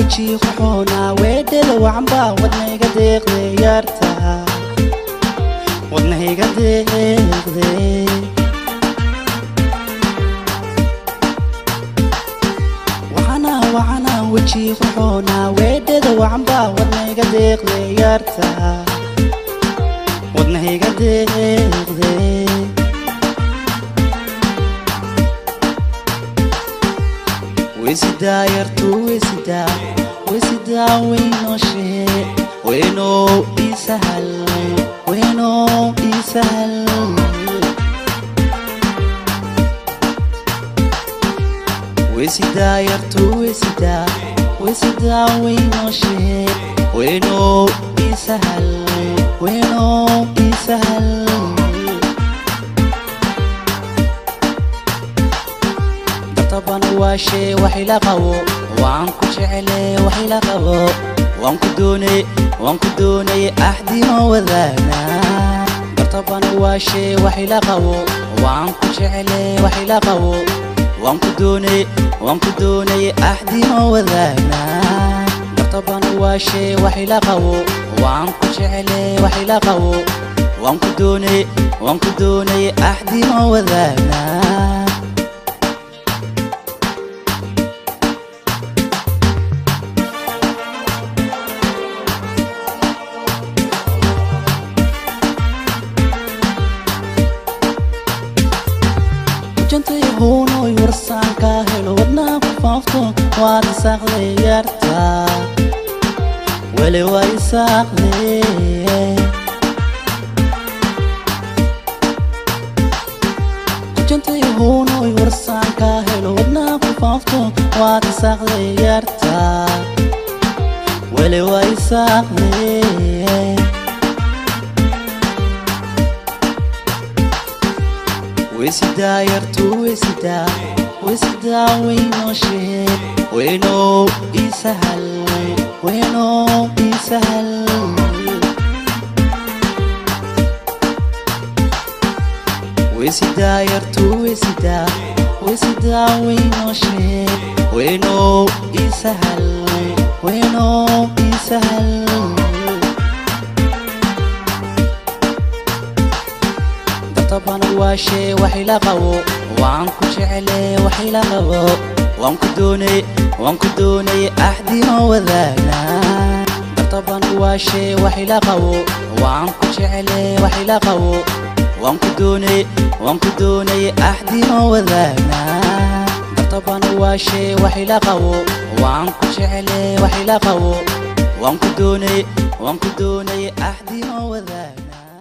Weji quxoona weedhada wacanba wadnayga deeqde yarta, wadnayga deeqde. Waxana waxana weji quxoona weedhada wacanba wadnayga deeqde yarta, wadnayga deeqde. Wesidaa yartu wesidaa, wesidaa weynooshe, weynow isahal, weynow isahal. Wesidaa yartu wesidaa, wesidaa weynooshe, weynow isahal, weynow isahal. Dartaban waa shee wax ila qabo, waan ku jecele wax ila qabo, waan ku doonay, waan ku doonay, axdi ma wadaagnaa. Dartaban waa shee wax ila qabo, waan ku jecele wax ila qabo, waan ku doonay, waan ku doonay, axdi ma wadaagnaa. Dartaban waa shee wax ila qabo, waan ku jecele wax ila qabo, waan ku doonay, waan ku doonay, axdi ma wadaagnaa. Jantay huunoy warsaan ka helo wadnaa ku faafto, waad isaaqday yarta, weli waa isaaqday. Jantay huunoy warsaan ka helo wadnaa ku faafto, waad isaaqday yarta, weli waa isaaqday. Wesidaa yartu wesidaa, wesidaa weynooshe, weynow isahal, weynow isahal. Wesidaa yartu wesidaa, wesidaa weynooshe, weynow isahal, weynow isahal. Dartaban waa shee wax ila qabo, waan ku jecele wax ila qabo, waan ku doonay, waan ku doonay, axdi ma wadaagnaa. Dartaban waa shee wax ila qabo, waan ku jecele wax ila qabo, waan ku doonay, waan ku doonay, axdi ma wadaagnaa. Dartaban waa shee wax ila qabo, waan ku jecele wax ila qabo, waan ku doonay, waan ku doonay, axdi ma wadaagnaa.